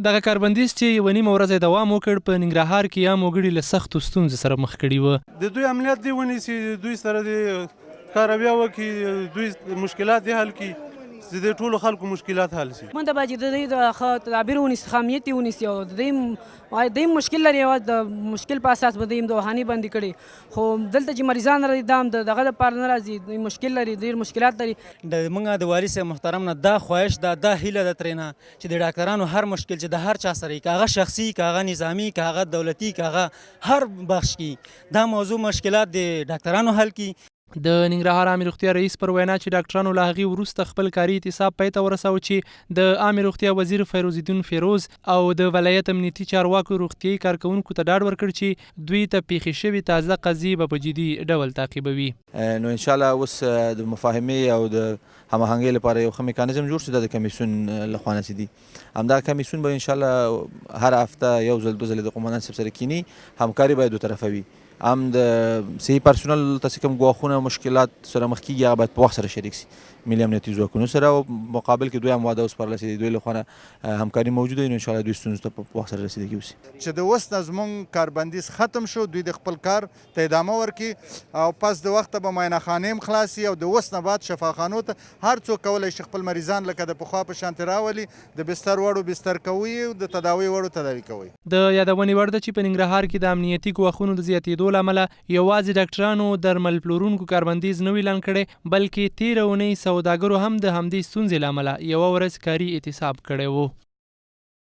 دغه کاربندیز چې یوه نیمه ورځ یې دوام وکړ، په ننګرهار کې عام وګړي له سختو ستونزو سره مخ کړي وو. د دوی امنیت دې ونیسي، دوی سره دې ښه رویه وکړي، دوی مشکلات دې حل کړي، چې د ټولو خلکو مشکلات حل شي. مونږ ته باید چې د دوی د ښه تدابیر ونیسي، ښه امنیت یې ونیسي او د دوی دوی مشکل لري، یوازې د مشکل په اساس به دوی هم دواخانې بندې کړي، خو دلته چې مریضان راځي دا هم د دغه لپاره نه راځي، دوی مشکل لري، ډېر مشکلات لري. د مونږ د والي صاحب محترم نه دا خواهش ده، دا هیله ده ترېنه چې د ډاکترانو هر مشکل چې د هر چا سره وي، که هغه شخصي، که هغه نظامي، که هغه دولتي، که هغه هر بخش کې دا موضوع مشکلات د ډاکترانو حل کړي. د ننګرهار عامې روغتیا رئیس پر وینا چې ډاکټرانو له هغې وروسته خپل کاري اعتصاب پای ته ورساوه چې د عامې روغتیا وزیر فیروزالدین فیروز او د ولایت امنیتي چارواکو روغتیايي کارکوونکو ته ډاډ ورکړ چې دوی ته پېښې شوې تازه قضیې به په جدي ډول تعقیبوي. نو انشاالله اوس د مفاهمې او د هماهنګۍ لپاره یو ښه میکانیزم جوړ شو، دا د کمیسیون له خوا نه چې دي، همدا کمیسیون به انشاالله هره هفته یو ځل دوه ځلې د قومندان صاحب سره کینی، همکاري باید دوطرفه وي، هم د صحي پرسونل ته چې کوم ګواښونه او مشکلات سره مخ کیږي هغه باید په وخت سره شریک سي ملي امنیتي ځواکونو سره، او مقابل کې دوی هم وعده وسپارله چې د دوی له خوا نه همکاري موجوده وي، نو انشاالله دوی ستونزو ته په وخت سره رسیدګي وسي. چې د اوس نه زمونږ کاربندیز ختم شو، دوی د خپل کار ته ادامه ورکړي او پس د وخته به معاینه خانې هم خلاصې او د اوس نه بعد شفاخانو ته هر څوک کولای شي خپل مریضان لکه د پخوا په شانتې راولي، د بستر وړو بستر کوي او د تداوۍ وړو تداوي کوي. د یادونې وړ ده چې په ننګرهار کې د امنیتي ګواښونو د زیاتېدو له امله یوازې ډاکټرانو، درمل پلورونکو کاربندیز نه و اعلان کړی، بلکې تېره اونۍ سوداګرو هم د همدې ستونزې له امله یوه ورځ کاري اعتصاب کړی و.